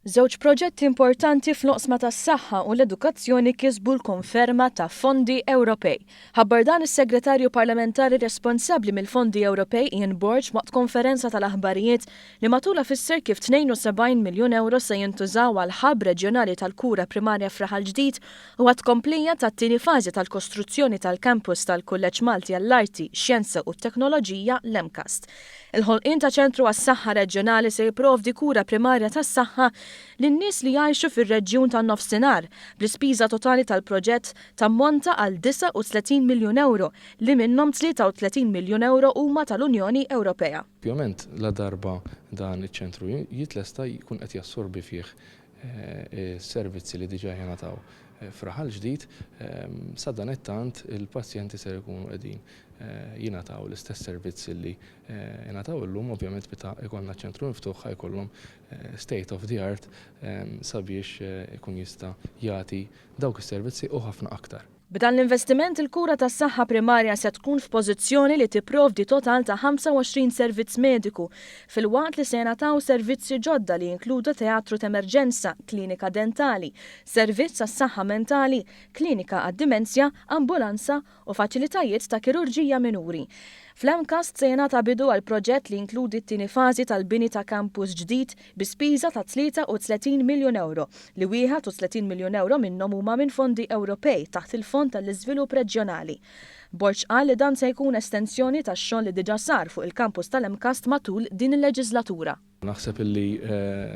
Żewġ proġetti importanti fl-oqsma tas-saħħa u l-edukazzjoni kisbu l-konferma ta' fondi Ewropej. Ħabbar dan is-Segretarju Parlamentari responsabbli mill-Fondi Ewropej Ian Borg waqt konferenza tal-aħbarijiet li matulha fisser kif 72 miljun ewro se jintużaw għal hub reġjonali tal-kura primarja f'Raħal Ġdid u għat-tkomplija tat-tieni fażi tal-kostruzzjoni tal-campus tal-Kulleġġ Malti għall-Arti, Xjenza u t-Teknoloġija, l-MCAST. Il-ħolqien ta' ċentru għas-saħħa reġjonali se jipprovdi kura primarja tas-saħħa lin-nies li jgħixu fir-reġjun tan-Nofsinhar, bl-ispiża totali tal-proġett tammonta għal 39 miljun ewro, li minnhom 33 miljun ewro huma tal-Unjoni Ewropea. Ovvjament, ladarba dan iċ-ċentru jitlesta jkun qed jassorbi fih is-servizzi li diġà jingħataw f'Raħal Ġdid, sadanittant il-pazjenti ser ikunu qegħdin jingħataw l-istess servizz li jingħataw illum, ovvjament meta jkollna ċ-ċentru miftuħ ħa jkollhom state of the art sabiex ikun jista' jagħti dawk is-servizzi u ħafna aktar. B'dan l-investiment il-kura tas-saħħa primarja se tkun f'pożizzjoni li tipprovdi total ta' 25 servizz mediku filwaqt li se jingħataw servizzi ġodda li jinkludu teatru t'emerġenza, klinika dentali, servizz għas-saħħa mentali, klinika għad-dimensja, ambulanza u faċilitajiet ta' kirurġija minuri. Fl-MCAST se jingħata bidu għal proġett li jinkludi t-tieni fażi tal-bini ta' kampus ġdid bi spiża ta' 33 miljun ewro, li 31 miljun ewro minnhom huma minn fondi Ewropej taħt il-Fond għall-Iżvilupp Reġjonali. Borg qal li dan se jkun estensjoni tax-xogħol li diġà sar fuq il-kampus tal-MCAST matul din il-leġiżlatura. Naħseb illi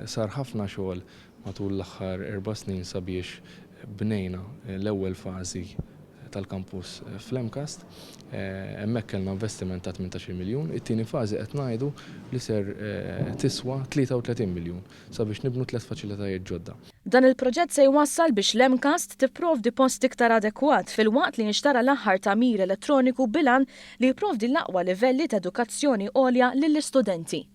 sar ħafna xogħol matul l-aħħar erba' snin sabiex bnejna l-ewwel fażi tal-kampus fl-MCAST. Hemmhekk kellna investiment ta' 18-il miljun. It-tieni fażi qed ngħidu li ser tiswa 33 miljun sabiex nibnu tliet faċilitajiet ġodda. Dan il-proġett se jwassal biex l-MCAST tipprovdi post iktar adekwat filwaqt li jinxtara l-aħħar tagħmir elettroniku bil-għan li jipprovdi l-aqwa livelli ta' edukazzjoni għolja lill-istudenti.